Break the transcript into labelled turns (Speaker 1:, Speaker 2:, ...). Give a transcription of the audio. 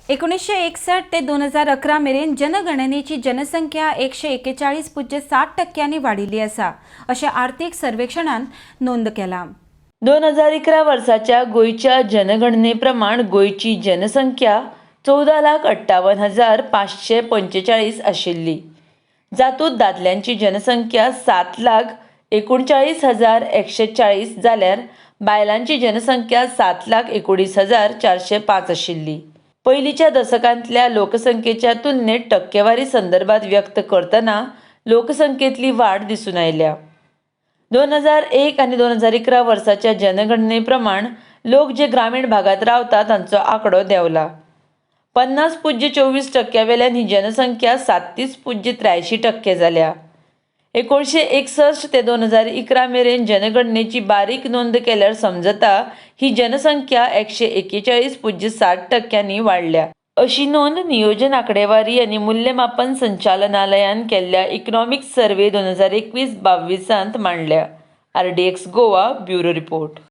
Speaker 1: 1961 ते 2011 मेरेन जनगणनेची जनसंख्या 141.7 टक्क्यांनी वाडिल्ली आसा, अशें आर्थीक सर्वेक्षणान नोंद केलां.
Speaker 2: 2011 वर्साच्या गोंयच्या जनगणने प्रमाण गोंयची जनसंख्या 14,58,545 आशिल्ली, जातूंत दादल्यांची जनसंख्या 7,39,140 जाल्यार बायलांची जनसंख्या 7,19,405 आशिल्ली. पयलींच्या दसकांतल्या लोकसंख्येच्या तुलनेत टक्केवारी संदर्भात व्यक्त करतना लोकसंख्येंतली वाड दिसून आयल्या. 2001 आनी 2011 वर्साच्या जनगणने प्रमाण लोक जे ग्रामीण भागात रावता तांचो आंकडो देंवला. 50.24 टक्क्या वेल्यान ही जनसंख्या 37.83 टक्के जाल्या. 1961 ते 2011 मेरेन जनगणनेची बारीक नोंद केल्यार समजता, ही जनसंख्या 141.7 टक्क्यांनी वाडल्या, अशी नोंद नियोजन, आंकडेवारी आनी मूल्यमापन संचालनालयान केल्ल्या इकॉनॉमिक सर्वे 2021-22त मांडल्या. RDX Goa, bureau report.